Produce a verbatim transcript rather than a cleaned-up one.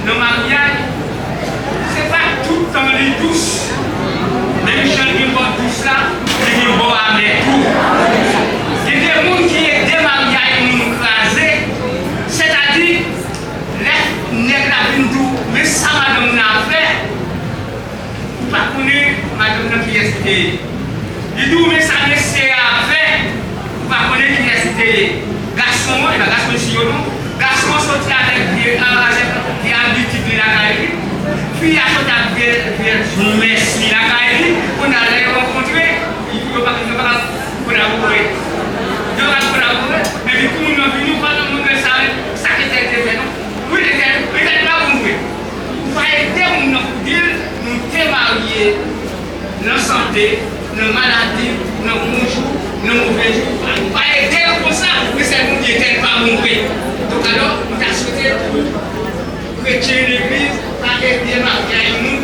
Nan maryaj, se pa tout tan li dous. Menm jan l gen bò dous la, li gen bò amè tou. Gen de moun ki ede maryaj moun kraze, sètadi lè nèg la vin di w, men sa madanm nan ap fè, ou pa konnen madanm nan kiyès li te ye. Li di w, men sa mesye a ap fè, ou pa konnen kiyès li te ye. Gason an, e pa gason isi yo non. Gason an soti avèk vye, avèk vye abitid li lakay li. Fi a soti ak vye, vye zomès li lakay li. Kounye a lè yo rankontre, yo pa, yo pa ka kolabore. Yo pa ka kolabore. Epi pou moun nan vini, ou pa nan moun sa, sa ke tèl te fè non. Wi, li te, li te pa bon vre. Ou pa ede moun nan pou di l, nou te marye nan sante, nan maladi, nan bon jou, nan move jou. Ou pa ede l konsa, men sèl Bondye tèl pa bon vre. Donk alò, m ta swete pou kretyen legliz ta ede maryaj nou.